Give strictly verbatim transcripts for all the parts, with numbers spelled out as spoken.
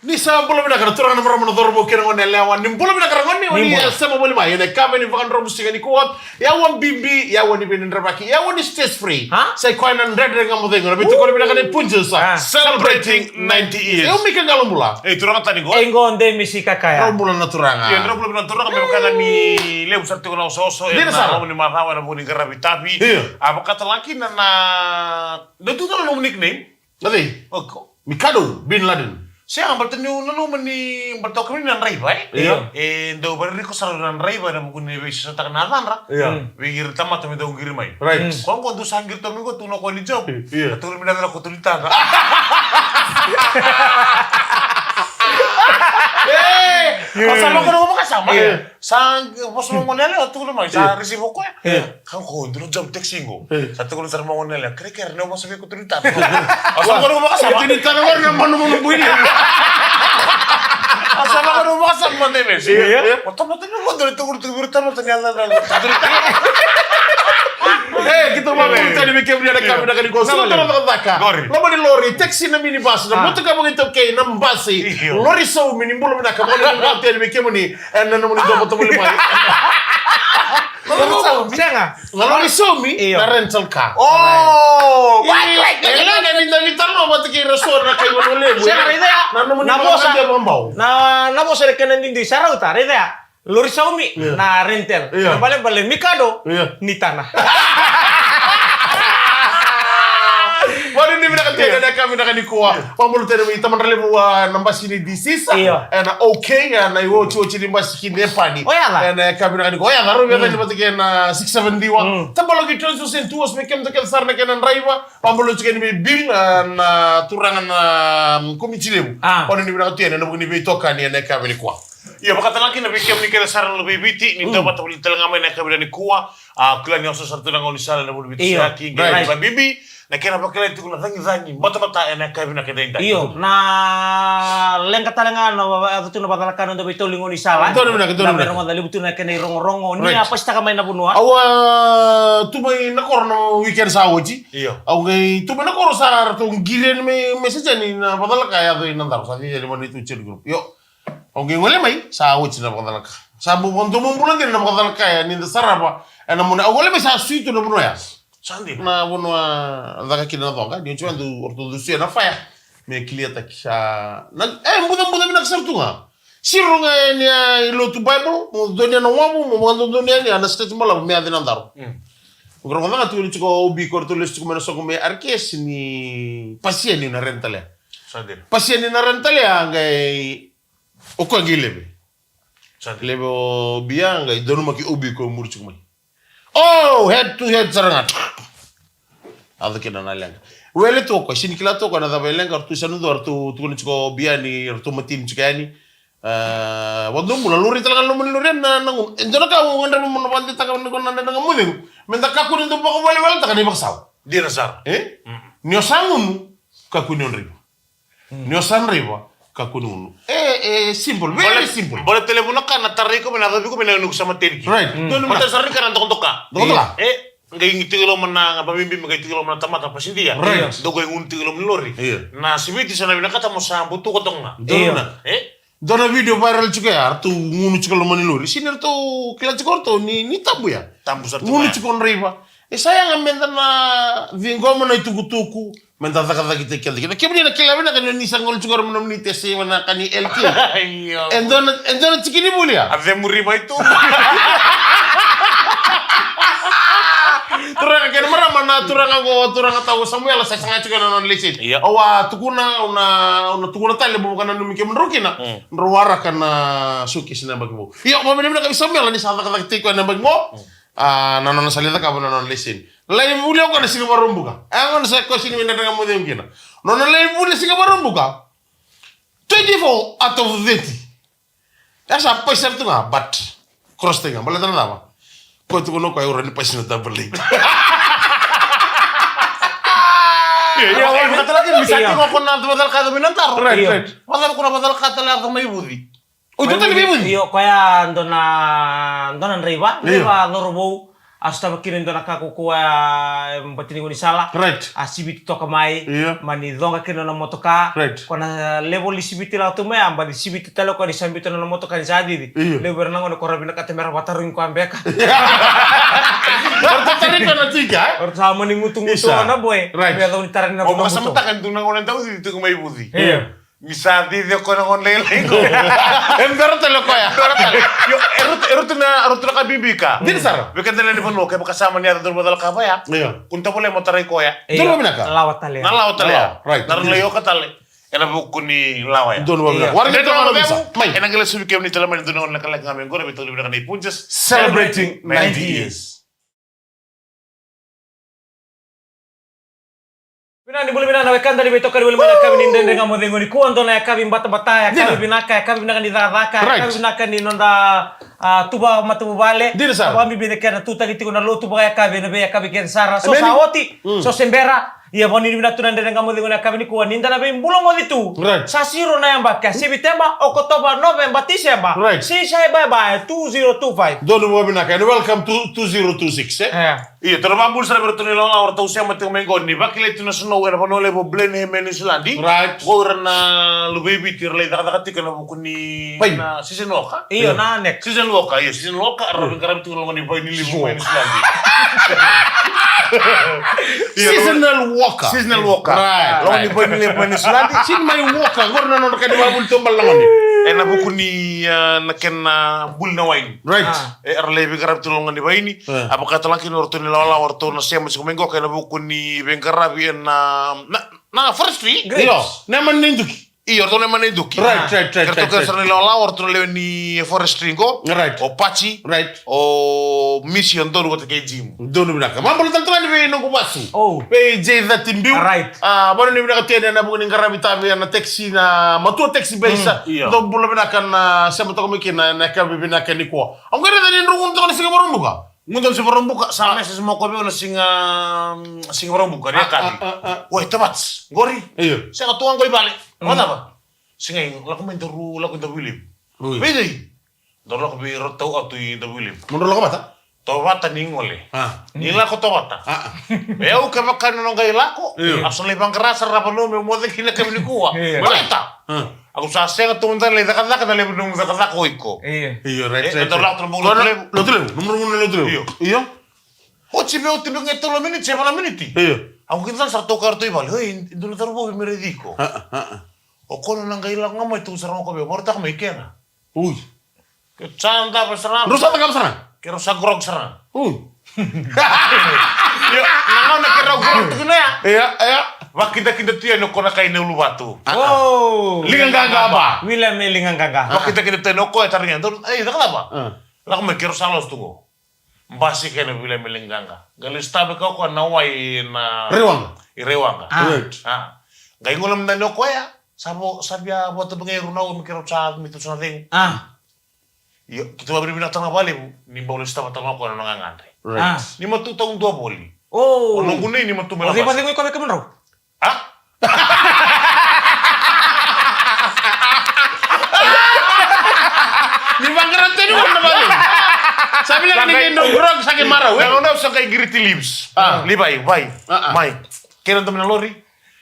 Ni sa bula vinaka na turaga, na marama, na cauravou kei na gone yalewa. Ni bula vinaka na gone, o ni sema voli mai ena kave ni vakadromu siga nikua. Yawa bibi, yawa ni veidredrevaki, yawa ni stress free. Sa i koya na Dredre Ga Mo Cegu, na veitokoni vinaka ni Punjas. Celebrating ninety years. Yawa Mika Qalobula. E turaga tani qo. E qo Demi Sikakaya. Drau bula na turaga. Ia, drau bula na turaga, me vaka ga ni levu sara tiko na osooso ena loma ni macawa ena vuku ni qaravi tavi. A vakatalega kina na, na dua tale na nomu nickname. Na cei? Oko. Mikado Bin Laden. Sega, baleta niu nanuma ni baleta o kemuni na draiva, e? Io. E dau variriko sara na draiva ena vuku ni veisautaka na yacadra. Io. Vei ira tamata me dau qiri mai. Right. Ko qo dou sa qiri tomi qo, tukuna o koya ni job. Io. Ka tukuna mai na yacana ko Tonitada. E! Vakasama ko na vakasama. Io. Sa vosa mo gone yalewa, tukuna mai, sa receive o koya. Ka ko dua na job taxi qo. Sa tukuna sara mo gone yalewa, kerekere, na vosa vei ko Tonitada. A sa ko na vakasama. Tonitada qori na manumanu buini. A sa ko na vakasama, Demi. Io. O tamata ni qo dole tukuna tu vei tamata ni yacana. E, keitou vakabula tale vei kemuni ena kave vinaka nikua. Sa loma ni cakacaka. Loma ni lori, taxi, na minibus, na motoka vakaitaukei, na basi. Io. Lori saumi, ni bula vinaka, vakanuinui tale vei kemuni. E, na nomuni domo tovolea mai. Sega. Na lori saumi, io, na rental car. Oh, e leqa ni da veitalanoa vata kei ira so na kai Vanua Levu. Sega, raica ya. Na nomuni vosa, na vosa na kena duidui, sa rauta, raica ya. Lori saumi, io, na rental. Io. Na balebale Mikado, io, ni tana. Vakanuinui vinaka tiko ena yakavi vinaka nikua. Io. Vakabula tale vei tamata levu, a, na basi ni D C S. Io. Ena OK, a, na iotioti ni basi ki Nepani. O ya la. Ena yakavi vinaka nikua. O ya la, rau via ni vata kei na six seven D one. Mm. Tabaloki Transmission Tours, me kemudou kece sara na kena draiva. Vakabula tiko yani vei Bill, a, na turaga na, mm, komiti levu. A. Vakanuinui vinaka tiko yani ena vuku ni veitokani ena yakavi nikua. Ia, vakatalega kina vei kemuni kece sara na luve i Viti, ni dau vata voli tale ga mai na yakavi nikua. A, kila ni oso sara tu na gaunisala ena vuku ni veitosoyaki, qai vakabibi na kena vakilai tiko na cagicagi batabata ena yakavi vinaka edaidai. Io, na leqa tale ga na va-, va-, yaco tu na vakacalaka na dau veitoli gaunisala. Donu vinaka, donu vinaka. Na me rogoca levu tu na kena irogorogo ni a pasitaka mai na vanua. Au a tu mai na koro na weekend sa oti. Io. Au qai tu mai na koro, sa ratou qiri yani me, message yani na vakacalaka yaco i Nadaro, sa cici yani vanua i tu celu group. Io. Au qai gole mai, sa oti na vakacalaka. Sa bu-, vakadomobula dina na vakacalaka ya ni da sarava ena mona. Au gole mai sa sui tu na vanua ya. Sa dina. Na vanua caka kina na coqa, ni oti vaya dau, o ratou dau suia na faya me kiliataki. Sa na, e, bucabuca vinaka sara tu ga. Siro ga yani a i lotu Bible, mo donia na wavu, mo vakadodonia yani a na stage balavu me yaco i Nadaro. Mm. Qo rogoca ga tukuni tiko o Obi, ko ratou lesu tiko mai na soqo mai R K S, ni pasia ni na rental ya. Sa dina. Pasia ni na rental ya, qai o koya qai leve. Sa dina. Leve o Bia, qai donumaki o Obi ko muri tiko mai. Oh, head to head sara ga. Yaco kina na leqa. Wele tu o koya, sega ni kila tu o koya na cava e leqa, ratou sa nucua, ratou tukuna tiko o Bia ni ratou matini tiko yani. E, vakadomobula, lori tale ga na loma ni lori na, na gunu. E dua na ka au gadreva mo na vakadeitaka na, na, na, na Ga Mo Cegu. Me da kakua ni dau vakaweleweletaka na ivakasau. Dina sara. E? Mm. Ni o sa gunu, kakua ni o draiva. Mm. Ni o sa draiva, kakua ni gunu. E, e simple, very simple. Baleta levu na ka na tarai iko mai, na yacovi iko mai, na nuku sa mateni kina. Right. Mm. Donu. Baleta sara ni ka na dokadoka. Dokadoka. E, qai tiko i loma na, ga vakabibi me qai tiko i loma na tamata pasidia. Right. Dou qai gunu tiko i loma ni lori. Io. Na siviti sa na vinakata mo sa butuka toka ga. Donu. Io. E? Dua na video viral tiko ya, ratou gunu tiko loma ni lori. Sega ni ratou kila tiko ratou ni, ni tabu ya. Tabu sara tu ya. Gunu tiko draiva. E sa yaga me da na ciqoma na itukutuku, me da cakacakataki keda kina. Kemuni na kila vinaka ni o ni sa gole tiko ena nomuni tesi vata na ka ni L K. Io. E dua na, e dua na tiki ni vuli ya. A cemuri mai tu. Turaga kei na marama, na turaga qo, turaga tau Samuela, sa saga tiko na nona leseni. Io. Au a tukuna, au na, au na tukuna tale, mo vakananumi kemudrau kina. Mm. Drau waraka na suitcase na yabaki vou. Io, vakavinavinaka vei Samuela ni sa cakacakataki koya na yabaki qo. Mm. A, na nona sa lai cakava na nona leseni. Lai vuli o koya na siga Vakaraubuka. E, qo na sa koya sega ni via dredre ga mo cegu kina. Nona lai vuli na siga Vakaraubuka. Twenty-four out of thirty. E sa pasi sara tu ga, but cross tiko ga, baleta na cava? Koya tukuna o koya e ura ni pasi na double late. Io, io, io, vakatara kina, ni sa tiko ko na vakacalaka yaco mai Nadaro. Right, right. Vakacava ko na vakacalaka tale yaco mai Vuci? O, iko tale mai Vuci? Io, koya dua na, dua na draiva, io, draiva cauravou. A sotava kina e dua na ka ko koya, e, bati ni gaunisala. Right. A siviti toka mai. Io. Mani coqa kina na motoka. Right. Ko na level ni siviti lako tu mai, a baci siviti tale ko ni sa biuta na motoka ni sa cici. Io. Levu era na gone ko ra vinakata me ra vatarogi koya beka. Era tatarika na tika, e? Era sa mani gutugutu. Isa. Na boy. Right. Me yacau ni tara ni na gutugutu. O, vakasamataka e dua na gone dau cici tiko mai Vuci. Io. Ni sa cici o koya na gone lailai qo. E bera tale o koya. Bera tale. Io, e rutu, e rutu na, rutu na ka bibi ka. Dina sara. Vei keda na lewe ni vanua, kevaka sa mani yaco dua na macala ka vaya. Io. Kua ni tovolea mo tarai koya. Io. Dua na vinaka. Lawa tale. Na lawa tale. Lawa, right. Na rau lai oka tale. Ena vuku ni lawa ya. Dua na vinaka. Io. Waraki dua na vinaka. Mai. Ena qai lesuvi kemuni tale mai na dua na gone na kalaki ga mai qori, vei tolu vinaka na ipunjas. Celebrating ninety years. Vinaka ni bula vinaka na wekada ni veitokani voli mai na yakavi ni Dredre Ga Mo Cegu nikua, dua na yakavi batabata, yakavi vinaka, yakavi vinaka ni cakacaka, yakavi vinaka ni noda, a, tuva matavuvale. Dina sara. Vakabibi na kena tutaki tiko na lotu vakayakavi ena veiyakavi kece sara. So sa oti, so se bera. Ia vakanuinui vinaka tu na Dredre Ga Mo Cegu na yakavi nikua, ni da na veibulogoci tu. Right. Sa siro na yabaki, a Seviteba, Okotova, Noveba, Tiseba. Right. Sa i bye bye, two zero two five. Donu vakavinaka, and welcome to two zero two six, e? E. Io, tou na vakabula sara vei iratou na ilawalawa, o ratou sema tiko mai qo, ni vakilai tu na snow ena vanua levu o Blenheim e Niusiladi. Right. Qo ira na luve i Viti era lai cakacaka tiko ena vuku ni, vaini, na season worker. Io, na next. Season worker, io, season worker, era veiqaravi tiko na loma ni vaini levu mai Niusiladi. Io, seasonal worker. Seasonal worker. Right, loma ni vaini levu mai Niusiladi. Sini mai worker, qori na nodra ka ni vakavuli tu bale na gone. Ena vuku ni, a, na kena buli na waini. Right. A. E, era lai veiqaravi tu na loma ni vaini. E. A vaka talega kina o ratou na ilawalawa, o ratou na sema tiko mai qo, ka ena vuku ni veiqaravi ena, na, na forestry. Grapes. Io, na yamani na iduki. Io, o ratou na yamani na iduki. Right, right, right. Kei ratou, right, kei sara na ilawalawa, o ratou na lewe ni forestry qo. Right. O Pachi. Right. O Misi, o Donu vata kei Jim. Donu vinaka. Mabula tale tu ga yani vei noqu vasu. O. Vei J thirty Biu. Right. A, vakanuinui vinaka tu yani ena vuku ni qaravi tavi ena taxi, na matua taxi base. Mm, io. Dou bula vinaka na sema toka mai kina ena yakavi vinaka nikua. Au qai raica ni drau gunu toka na siga Vakaraubuka. Gunu toka na siga Vakaraubuka, sa message mai o koya vei au na siga, siga Vakaraubuka, ni yakavi. A, a, a. Oi, Tavati, qori? Io. Sega, tu ga qo i vale. Mm. Vakacava? Sega, lako mai daru, lako i Davuilevu. Oi. Vei cei? Daru lako vei iratou, au tu i Davuilevu. Mo drau lako vata? Tovata ni gole. A. Ni lako Tovata. A, a. Me au kevaka ni na qai lako, io, au sa lai vaqara sara na vanua meu moce kina yakavi nikua. Io. Baleta. A. Au sa sega tu mada ni lai cakacaka na levu ni nomu cakacaka o iko. Io. Io, right, right, right. E, e dau lako tu na bogi Lotulevu. Lotulevu, nomu rau na Lotulevu. Io. Io. Oti, me oti beka ga e tolu na miniti, se va na miniti. Io. Au qai cala sara, toka ratou i vale. Oi, dua na cauravou me raici iko. A, a, a, a. O koya na qai lako ga mai, tu sara ga o koya, vakarautaka mai kena. Ui. Ke sa dava sara. Rau sa cakava sara. Ke rau sa grog sara. Ui. Io, na gauna ke rau grog tu kina ya. Ia, ia. Vakidakida tu yani o koya na kai na uluvatu. A, a. O. Liga qaqa ba. Wiliame Liga qaqa. Vakidakida tu yani o koya, tarogi yani. Ei, cakacava? A. Lako mai, ke rau sa loso tu qo. Basika yani o Wiliame Liga qaqa. Qai lai sotava o koya na wai na Raiwaqa. I Raiwaqa. A. Right. A. Qai gole mada yani o koya. Sa vo, sa via vo tabu ga e rua na aua me keirau sa, me keirau sa na cegu. A. Io, keitou vakavinavinaka tale ga vakalevu ni bau lai sotava tale ga o koya na nona gagadre. Right. A. Ni matou taudua voli. O. O noqu nei ni matou mai Labasa. O cei vakacegu iko vei kemudrau? A? Ni vaqara tu yani o na vakacegu. Sa vinaka ni qai no grog sa qai marau, e? Na gauna au sa qai greet Livs. A. Livai, vai. A, a. Mai. Kei na domo na lori.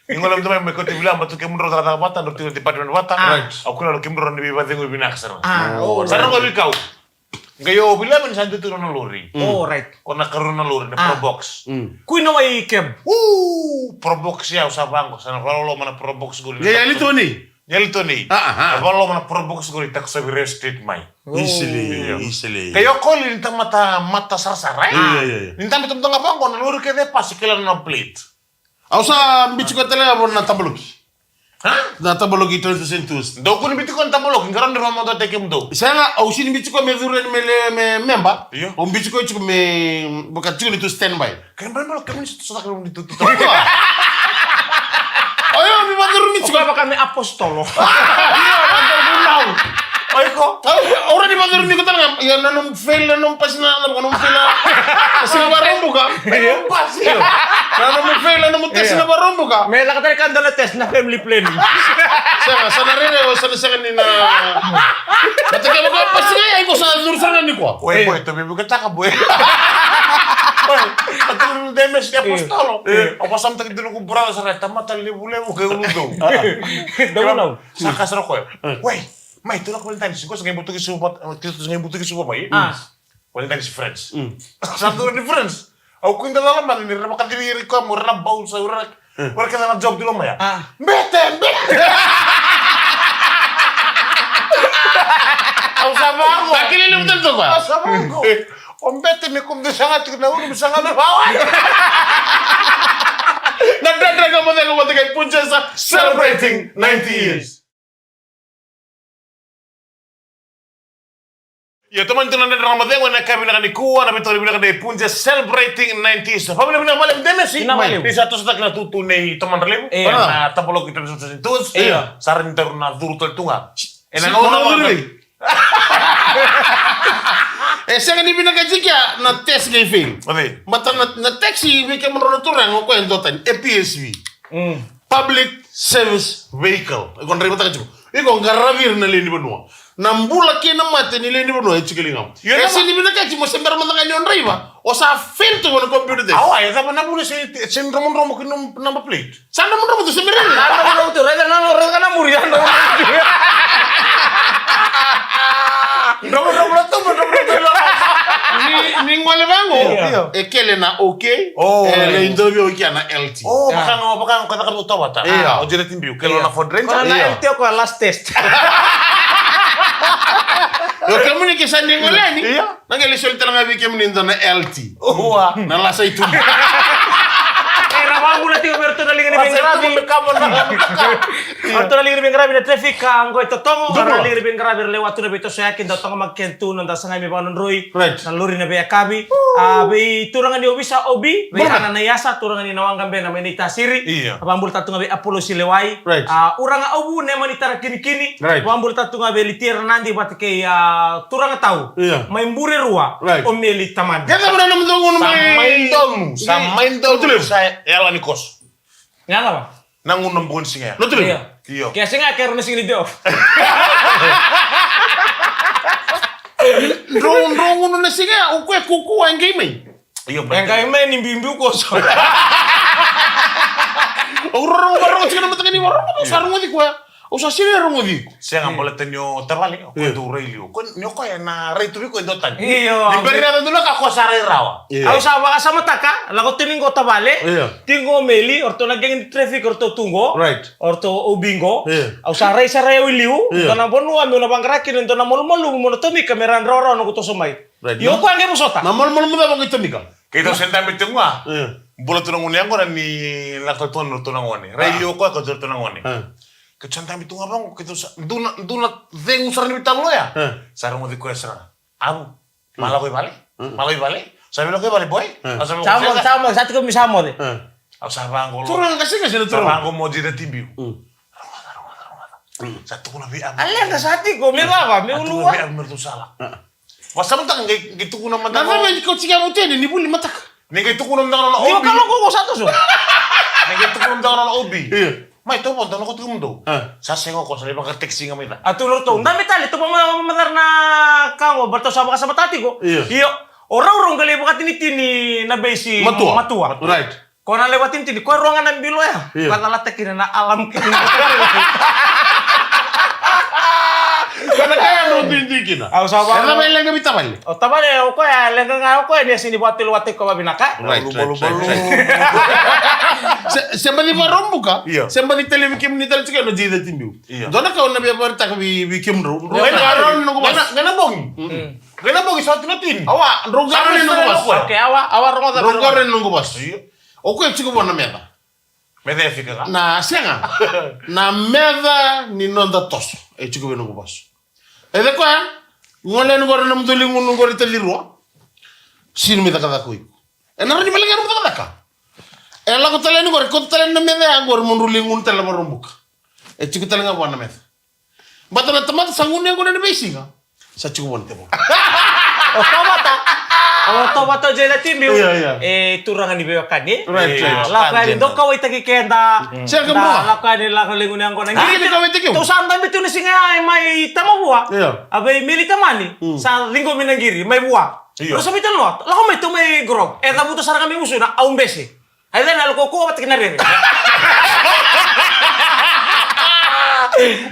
Ni gole mada mai, mai kauti Viliame, tu kemudrau cakacaka vata, drau tiko na department vata. A. Right. Au kila ni kemudrau na veivakacegui vinaka sara. A, o, right. Sa na qai veikau. Qai o Viliame ni sa dua tu na lori. Mm. O, right. Ko na karua na lori, na Probox. Mm. Kui na wai Keb. U, Probox ya, au sa vaqo, sa na vakaloloma na Probox qori. Ia, ia, Litoni. Ia, Litoni. A, a, a. Na vakaloloma na Probox qori, takosovi Rail Street mai. Easily, easily. Qai o Koli ni tamata mata sarasara, e? Ia, ia, ia. Ni tamata mata ga vaqo, na lori kece e pasi, kila na plate. Au sa biuti koya tale ga vua na Tabaloki. Ha? Na Tabaloki Transition Tours. Dou kua ni biuti koya na Tabaloki, qarauni rau mada tiko kemudou. Sega, au sini biuti koya me curu yani me le, me memba. Io. Au biuti koya tiko me, vaka tiko ni tu standby. Kena ibalebale kemuni sa tu, sa tu, sa tu, sa tu. Io, mi vakacurumi tiko. Vaka me apostolo. Io, vaka vunau. O iko? Au, au rawa ni vakacurumi iko tale ga. Ia, na nomu fail na nomu pasi na, na nomu fail na, na siga Vakaraubuka. Io. Pasi. Io. Na nomu fail na nomu test na Vakaraubuka. Me lako tale ka dua na test na family planning. Sega, sa na rere, sa na sega ni na. Baleta ke vaka pasi ga ya, iko sa curu sara ga nikua. Oi, boy, tou veivuke taka, boy. Oi, a tu na D M S ni apostolo. Au vasamataki tu noqu brother sara, tamata levulevu kei uludou. Dau nau. Sa kaya sara o koya, "Wei, mai, tu na Valentine's, ko sa qai butuki suva, tu sa qai butuki suva mai." Valentine's friends. Sa tu ni friends. Au kuda lala mada ni ra na vakacivi ira i koya mo ra na bounce, ra na, ra kece na job tu loma ya. Bete, bete. Au sa vaqo. Takilili mutal tu koya. Au sa vaqo. O bete me kumde saga tiko na ulu me saga me vawa. Na Dredre Ga Mo Cegu vata kei Punjas celebrating ninety years. Io, tomani tu na Dredre Ga Mo Cegu ena yakavi vinaka nikua, na veitokoni vinaka nei Punjas celebrating ninety years. Vakavinavinaka vakalevu Demesi. Vinaka vakalevu. Ni sa tosotaki na tutu nei Tomadra Levu. Io. Na tabaloki twenty twenty-two. Io. Sa rawa ni daru na curu tale tu ga. Ena gauna curu. E sega ni vinakati kea na test qai fail. Baleta na, na taxi vei kemudrau na turaga o koya e duatani, e P S V. Public Service Vehicle. Iko draivataka tiko. Iko qaravi ira na lewe ni vanua. Na bula kei na mate ni lewe ni vanua e tiko e ligamu. Io, e sega ni vinakati mo se bera mada ga ni o draiva, o sa fail tu ena computer test. Awa, e cava na bula se, se dromodromo ki na number plate? Sa na mudra mutu se merere. Sa na mudra mutu, raica na, raica na muri, ya na mudra mutu. Drau, drau, drau, drau, drau, drau. Ni, ni gole vaqo. Io. E kele na OK. Oh. E le interview kia na L T. Oh, vaka ga, vaka ga, vaka ga, vaka ga, vaka ga. Io. O jere timbiu, kele na Ford Ranger. Ko na L T ko last test. O kemuni ke sa ni gole ni. Io. Na qai lai soli tale ga vei kemuni e dua na L T. Ua. Na lasa i tuba. E, na vakabula tiko vei iratou na liga ni veiqaravi. Iratou na liga ni veiqaravi na traffic, a, qo e Totogo, iratou na liga ni veiqaravi era lewa tu na veitosoyaki, da taqomaki keda tu, na da sagai me vakanodroi. Right. Na lori na veiyakavi. A, vei turaga ni ovisa O B, vei Ana Naiasa, turaga ni Nawaqabena mai Naitasiri. Io. A, vakabula tale tu ga vei Apolosi Lewai. Right. A, uraga au vu Nemani Tarakinikini. Right. Vakabula tale tu ga vei Litiera Nadi vata kei, a, turaga tau. Io. Mai Burerua. Right. O Meli Tamani. Keda mara na mudou gunu mai. Sa mai domu, sa mai domu, sa yala ni koso. Yala va? Na gunu na bogi ni siga ya. Lotu levu. Io. Io. Ke siga ya, ke ro na siga ni day off. Dro, dro gunu na siga ya, o koya kuku a qai mai. Io, e qai mai ni biubiu koso. Au rorogo, rorogo tiko na mataka ni rorogo, au sa rogoci koya. Au sa sega ni rogoci iko. Sega, baleta ni o tavale, o koya dau rai liu. Ko ni o koya na rai tu vei koya e dua tani. Io. Ni bera ni yaco dua na ka ko sa rai rawa. Io. Au sa vakasamataka, lako tu ni qo tavale. Io. Tiko qo Meli, o ratou na gang ni traffic, o ratou tu qo. Right. O ratou O B qo. Io. Au sa rai sara au i liu. Io. Dua na vanua meu na vaqara kina, dua na malumalumu meu na tomika me ra rawarawa noqu toso mai. Right. Io, o koya qai vosota. Na malumalumu cava qai tomika? Keitou se dabe tu ga. Io. Bula tu na gunu yaqona ni lako tu na ratou na gone. Rai liu o koya ka tu na ratou na gone. Keitou sa dabe tu ga vaqo, keitou sa dua na, dua na cegu sara ni veitalanoa ya. Sa rogoci koya sara. Avu. Ma lako i vale? Ma lako i vale? Sa vei lako i vale, boy? Sa vei lako i vale? Sa mo, sa mo, sa tiko mi sa moce. Au sa vaqo lo. Turaga qasenqase na turaga. Sa vaqo mo jira tibiu. Rogoca, rogoca, rogoca. Sa tukuna vei avu. A leqa sa tiko, me cava, me ulua. Tukuna vei avu me ratou sala. Vasamataka qai, qai tukuna mada. Na cava ni kau tiko ya mo teni ni vuli mataka. Ni qai tukuna mada ga nona O B. Tiko ka loko ko sa toso. Ni qai tukuna mada ga nona O B. Io. Mai, tou vodo, na ko tiko mudou. Sa sega o koya, sa lai vaka taxi ga mai ca. A tu loro tou. Dabe tale, tou vamacala na ka qo, baleta tou sa vakasamataka tiko. Io. Io. O rau rau qai lai vakatinitini na base matua. Matua. Right. Ko na lai vakatinitini, ko rua ga na bilo ya. Io. Ko na lata kina na alarm kina. Ko na ka ya rau duidui kina. Au sa vaka. Sa na mai leqa vei tavale. O tavale, o koya, leqa ga o koya, ni a sega ni vakatulewataki koya vavinaka. Right, right, right, right. Se, se baci vakarau buka, io, se baci tale vei kemuni tale tiko na jira tibiu. Io. Dua na ka au na via vakaraitaka vei, vei kemudrau. Drau qarauni noqu vasu. Qai na bogi. Mm. Qai na bogi sa oti na tini. Awa, drau qarauni noqu vasu. Okay, awa, awa, rogoca. Drau qarauni noqu vasu. Io. O koya e tiko vua na meca. Meca e fika ga? Na sega. Na meca ni noda toso. E tiko vei noqu vasu. E cei koya? Gole yani qori na mudu ligunu qori tali rua. Sini mai cakacaka o iko. E na rawa ni vale ga na mudu cakacaka. E lako tale yani qori, kauta tale yani na meca ya qori mo drau ligunu tale na Vakaraubuka. E tiko tale ga vua na meca. Bata na tamata sa gunu yaqona ena veisiga. Sa tiko vua na tevoro. O tovata. O tovata o Jela Tibiu. Io, io. E turaga ni veiwekani. Right, right. Lako yani dau kauwaitaki keda. Sega, bro. Lako yani lako ligunu yaqona. Qiri ni kauwaitaki. Tou sa dabe tu na siga ya mai Tamavua. Io. A vei Meli Tamani. Sa ciqomi na qiri mai vua. Io. Rau sa mai talanoa, lako mai, tou mai grow. E cavuta sara ga mai gusuna, au bese. Ai cana, lako koya vata kei na rere.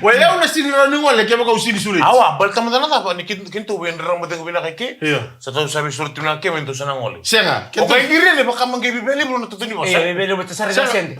Wa, e au na sini rau ni gole, kevaka au sini sureti. Awa, baleta mada na cava, ni kin-, keitou vei dra mo cegu vinaka i ke. Io. Sa tou sa vei sureti vinaka ke, me tou sa na gole. Sega, o keitou kai qiri ni vaka ma qai viveli, vou na tutu ni vasa. E, viveli, vou ta sara ga sede.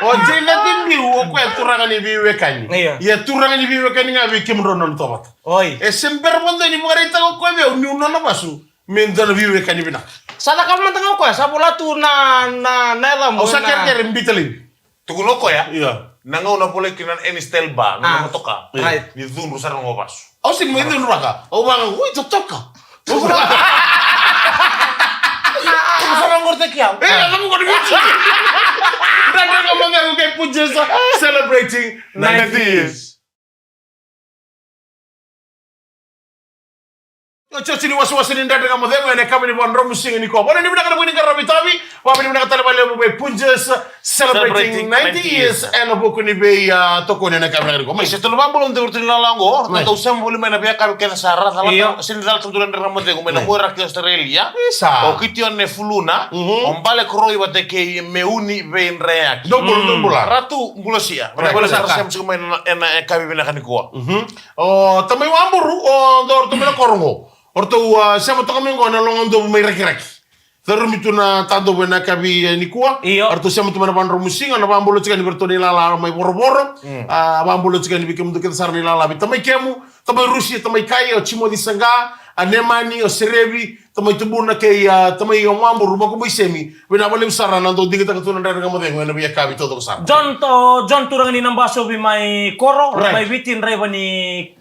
O Jay Lati Biu, o koya turaga ni veiwekani. Io. Ia turaga ni veiwekani ga vei kemudrau na tovata. Oi. E se bera vakadua ni vakaraitaka o koya vei au niu nona vasu me dua na veiwekani vinaka. Sa cakava mada ga o koya, sa vola tu na, na, na yacamu. Au sa na kerekere biuta laivi. Tukuna o koya. Io. Na gauna volai kina na Any Style Bar, na motoka. Right. Ni cudru sara na vasu. Au sini mai cudru vaka. Au vaka, oi, totoka. Au sara qori taki au. E, na mo qori biuta. Dredre Ga Mo Cegu kei Punjas celebrating ninety years. Io, io, ni wasewase ni Dredre Ga Mo Cegu ena yakavi ni Vakaraubuka siga nikua. Vakavinavinaka na vuniqaravi tavi, vakavinavinaka tale vakalevu vei Punjas celebrating ninety years ena vuku ni vei, a, tokoni ena yakavi nikua. Mai se tolu vabula, dou ratou ni lala oqo, dou sema voli mai na veiyakavi kece sara, cala, sini cala tu dua na Dredre Ga Mo Cegu mai na Muiraki, Australia. Isa. O Kitione Fuluna, o Bale Koroi vata kei Meuni Veidreyaki. Dou bula, dou bula. Ratu Bulasia. Right. Vale sara sema tiko mai na, ena yakavi vinaka nikua. O tamai Waburu, o dou ratou mai na koro qo. O ratou, a, sema toka mai qo na Logadovu mai Rakiraki. Curumi tu na Tadovu ena yakavi, e, nikua. Io. O ratou sema tu mai na Vakaraubuka siga, na vabula tiko ni vei ratou na ilala mai Vorovoro. A, vabula tiko ni vei kemudou kece sara na ilala vei tamai kemu, tamai Rusi, tamai Kai, o Timothy Saqa, a Nemani, o Serevi, tamai Tubuna kei, a, tamai Waburu, Makubuisemi. Vinaka vakalevu sara na dou digitaka tu na Dredre Ga Mo Cegu ena veiyakavi taucoko sara. John to, John turaga ni Nabasovi mai Koro, right, mai Viti, draiva ni,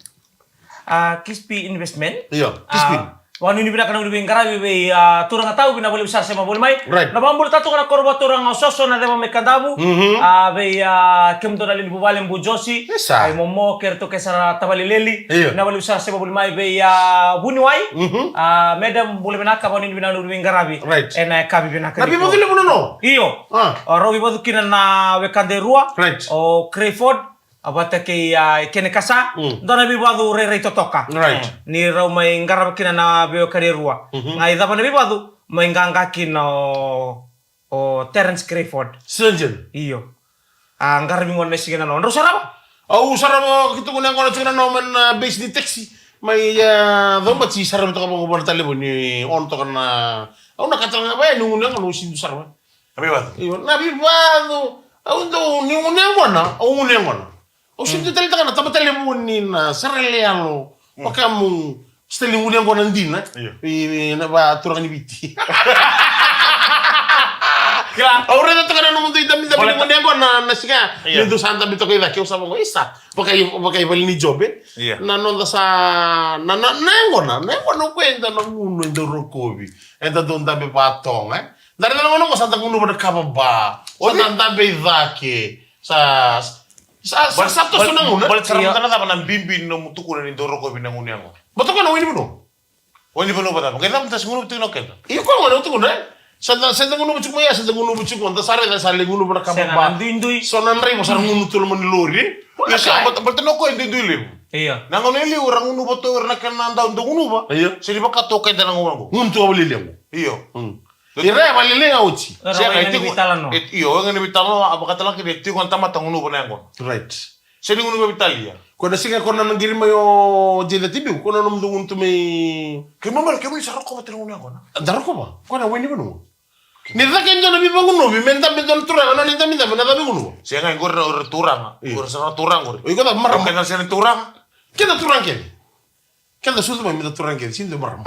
a, Kispi Investment. Io, Kispi. A, vakanuinui vinaka na veiqaravi vei, a, turaga tau, vinaka vakalevu sara sema voli mai. Right. Na vabula tale toka na koro vakaturaga o Soso na ceva mai Kadavu. A, vei, a, kemudou na lewe ni vuvale, Bu Josi. Isa. Ai Momo, kei ratou kece sara tavale Leli. Io. Vinaka vakalevu sara sema voli mai vei, a, vuniwai. A, madam, bula vinaka, vakanuinui vinaka na veiqaravi. Right. Ena yakavi vinaka nikua. Na veivacu levu na no? Io. A. O rau veivacu kina na wekada e rua. Right. O Crayford, a, vata kei, a, Kenekasa. Dua na veivacu rairai totoka. Right. Ni rau mai qarava kina na veiwekani e rua. Qai cava na veivacu, mai qaqa kina o o Terence Crayford. Surgeon. Io. A qaravi gona na siga nanoa. Drau sarava? Au sarava, keitou gone yaqona tiko nanoa mai na base ni taxi. Mai, a, Caubati, sarava toka vaqo vua na talevoni, on toka na, au na kaya ga vaya niu gunu yaqona, au sini sarava. Na veivacu. Io, na veivacu. Au dau, niu gunu yaqona, au gunu yaqona. Au sini tu tale taka na taba talevoni na sara leyalo. Vakamu stali gunu yaqona dina. Io. I, i, na va turaga ni Viti. Kila. Au raica taka na nomu dui dabidabi ni gunu yaqona na siga. Io. Ni dou sa dabi toka i cake, au sa vaqo, isa. Vakai, vakai vale ni Jobe. Io. Na noda sa, na, na, na yaqona, na yaqona o koya eda na gunu, eda rokovi. Eda dau dabe vatoga, e. Da raica na gauna qo sa da gunuva na kava ba. Sa da dabe i cake. Sa, sa, sa, sa toso na gauna. Baleta sara mada na cava na bibi ni nomu tukuna ni dau rokovi na gunu yaqona? Baleta o koya na wai ni vanua. Wai ni vanua vacava? Qai cava da sa gunuva tiko na o keda? Io, koya gona au tukuna, e. Sa da, sa da gunuva tiko mai ya, sa da gunuva tiko, da sa raica sa lai gunuva na kava ba. Sega na duidui. So na draiva sa ra gunu tu loma ni lori. Io, sa, baleta, baleta na o koya e duidui levu. Io. Na gauna e liu era gunuva tu o ira na kena dau, dau gunuva. Io. Sa ni vaka tu o keda na gauna qo. Gunu tu a vale levu. Io. Mm. Ira e vale levu oti. Sega, e tiko, e, io, e gani veitalanoa, a vakatala kina e tiko na tamata gunuva na yaqona. Right. Se ni gunuva vei Talia. Ko na siga ko na na qiri mai o Jay Latibiu, ko na nomu dau gunu tu mai. Keimami, keimami sa rokova tale na gunu yaqona. Da rokova, ko na wai ni vanua. Ni caka e dua na veivagunuvi, me dabe e dua na turaga, na ni dabedabe, na cava e gunuva? Sega, qori na, ori na turaga. Io. Qori sa na turaga, qori. O iko da marama. Keda sega ni turaga. Keda turaga kece. Keda sucu mai me da turaga kece, sini dua marama.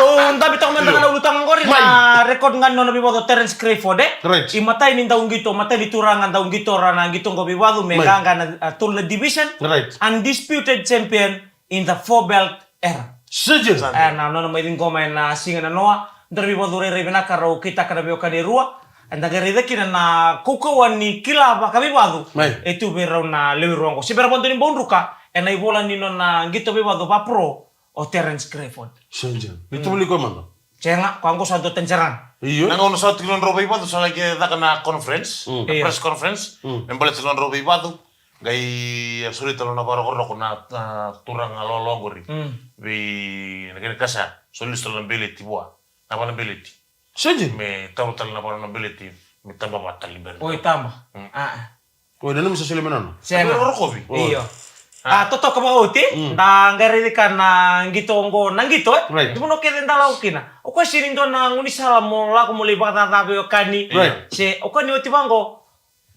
Tou dabe toka mada ga na ulutaga qori, na record ga ni nona veivacu o Terence Crawford, e? Right. I matai ni dauqito, matai ni turaga dauqito ra na qito qo veivacu, me qaqa na, a, tolu na division. Right. Undisputed champion in the four belt era. Surgeon. E, na nona mai ciqoma ena siga nanoa, dua na veivacu rairai vinaka rau kitaka na veiwekani e rua. Eda qai raica kina na kaukauwa ni kila vakaveivacu e tu vei rau na lewe rua oqo. Se bera vakadua ni bau druka ena ivola ni nona qito veivacu vapro o Terence Crawford. Surgeon. Ni tovolei koya mada? Sega, koya oqo sa dua tani sara ga. Io. Na gauna sa oti kina nodrau veivacu sa laki caka na conference, na press conference. Me baleta nodrau veivacu. Qai a soli tale na vakarokoroko na, na turaga loloa qori. Mm. Vei na kena kasa, soli tale na beleti vua. Na vana beleti. Sedi. Me taura tale na vana beleti, me taba vata tale bera. Oi, taba. Mm. Ah, ah. Oi, nanuma sa soli me nona. Sega. Rokovi. Io. Ah. Ah, totoka vakaoti, mm, da qai raica na qito oqo, na qito, eh? Right. Dua na kece da lako kina. O koya sega ni dua na gaunisala mo lako mo lai vakacaca veiwekani. Right. Se, o koya ni oti vaqo,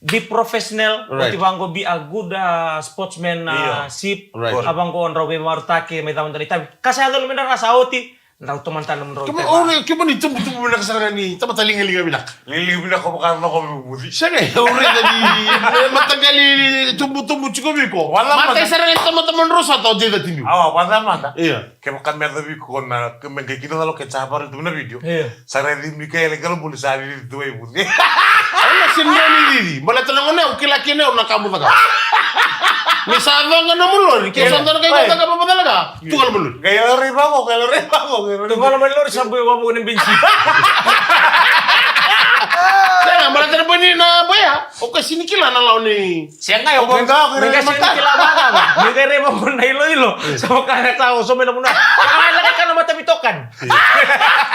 be professional, right, oti vaqo, be a good, uh, sportsman, uh, io, sip. Right. A vaqo drau veimarutaki, mai cava dua na itavi. Ka sa yaco me dra sa oti, drau tomana tale mo drau. Kemuni, ore, kemuni tubutubu vinaka sara ga ni tamata ligaliga vinaka. Ligaliga vinaka vaka na ko vuci. Sega, ore da ni, e, mataqali tubutubu tiko vei iko. Wala mata. Mata sara ga ni tamata mo drau sa tau dei da tiniu. Awa, wala mata. Ia. Kevaka me yacovi iko na, ke me qai kina calo ke sa vakaraica tu na video. Io. Sa raici Mikaele Kalobuli sa raici tu e vuci. Au na sega ni raici. Baleta na gone au kila kina au na ka bucaka. Ni sa coqa na nomu lori, ke sa dua na ka iko caka vavacalaka. Tu ga na nomu lori. Qai yalo rai vavo, qai yalo rai vavo, qai yalo rai vavo. Tu ga na nomu lori sa bui vavo ni benci. Sega, baleta na bui ni na boya. O ka sega ni kila na lawa ni Sega, o boga, o boga, me qai sega ni kila mada, me qai raica mo na iloilo. Sa vaka na sa oso mai na muna. Sa vaka na ka na mata vitokan.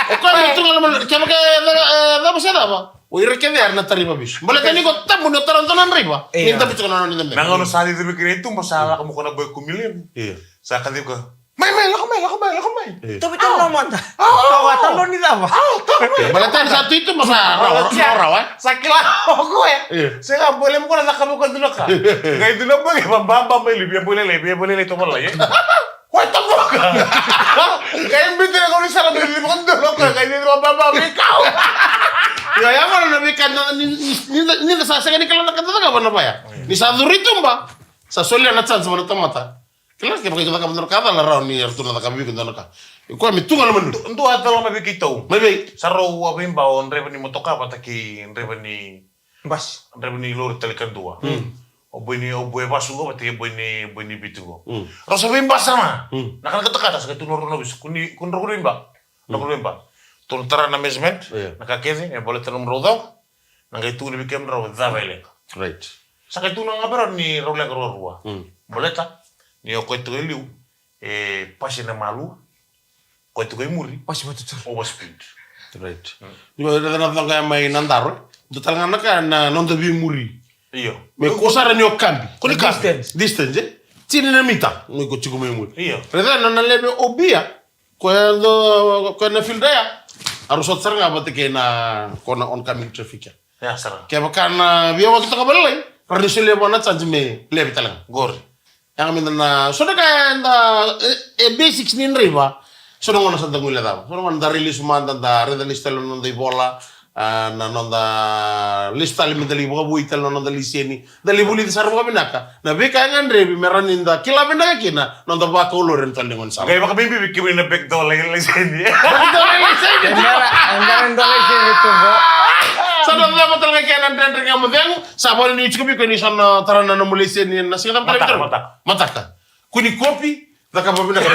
O ka na tu ga na mata, kevaka e cava, e cava se cava. O ira kece era na tari vavisu. Baleta ni ko tabu ni o tara dua na draiva. Io. Ni tabu tiko na nona ni dame. Na gauna sa cici vei kina i tuba sa lako mo ko na boy kumi levu. Io. Sa kaci ko. Mai, mai, lako mai, lako mai, lako mai. Io. Tabu tiko na mata. Au, au, au. Tabu, tabu ni cava. Au, tabu mai. Baleta ni sa tu i tuba sa rawa, rawa, rawa, eh. Sa kila o koya. Io. Sega, bole mo ko na caka mo ko dua na ka. Qai dua na boy, ba, ba, ba, mai li, via bole le, via bole le, tomo lai, eh. Koya toboka. Qai biuta na gaunisala, biuta na gaunisala, koya qai biuta na babau vei kau. Ia, ia, gona na veika ni, ni, ni, ni da sa sega ni kila na ka da cakava na vaya. Ni sa curu i tuba, sa solia na chance vua na tamata. Kila, kevaka iko cakava dua na ka cala, rawa ni ratou na cakava vei iko dua na ka. Koya me tu ga na manu. Dua a cala mai vei keitou. Mai vei? Sa rau a veiba o draiva ni motoka vata kei draiva ni Basi. Draiva ni lori tale kadua. Mm. O boi ni, o boi vasu qo vata kei boi ni, boi ni Viti qo. Mm. Rau sa veibasama. Mm. Na kana katakata sa qai tukuna rau na ovisa. Kua ni, kua ni rau veiba. Mm. Rau veiba. Tou na tara na measurement. Yeah. Na ka kece, me baleta nomudrau cau. Na qai tukuna vei kemudrau cava e leqa. Right. Sa qai tukuna ga vei rau ni rau leqa ruarua. Mm. Baleta ni o koya tiko e liu. E pasi na malua. Koya tiko e muri. Pasi vatutu. Overspeed. Right. Mm. Ni ko raica na coqa ya mai Nadaro. Dua tale ga na ka na noda veimuri. Io. Me kua sara ni o kabi. Kua ni kabi. Distance. Distance, e? Tini na mita. Ni ko tiko mai muri. Io. Raica na nona lewe o bia. Koya do, koya na field ya. A rau sota sara ga vata kei na ko na oncoming traffic ya. Ya sara. Kevaka na veiwaki toka vakalailai, rawa ni solia vua na charge me levu tale ga. Qori. Yaga me da na, so na ka eda, e, e basics ni draiva. So na gauna sa da guilecava. So na gauna da railesu mada, da raica lesu tale na noda ivola, a, na noda lesu tale me da lai vakavoui tale na noda laiseni. Da lai vulica sara vakavinaka na veika e gadrevi me rawa ni da kila vinaka kina na noda vakau lori ena tale ni gaunisala. Qai vakabibi vei kemuni na backdoor lai, laiseni. Backdoor lai, laiseni. E mera, e mera ni dua laiseni tu qo. Sa na cava tale ga kena Dredre Ga Mo Cegu. Sa vaka ni tiko vei koya ni sa na tara na nomu laiseni ena siga cava tale. Mataka, mataka. Mataka. Kua ni kopi, cakava vinaka.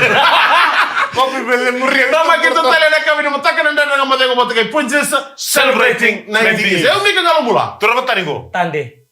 Kopi vele muri. Tama keitou tale ena yakavi ni mataka na Dredre Ga Mo Cegu vata kei Punjas, celebrating ninety years. Au Mika Qalobula. Turaga tani qo. Tade.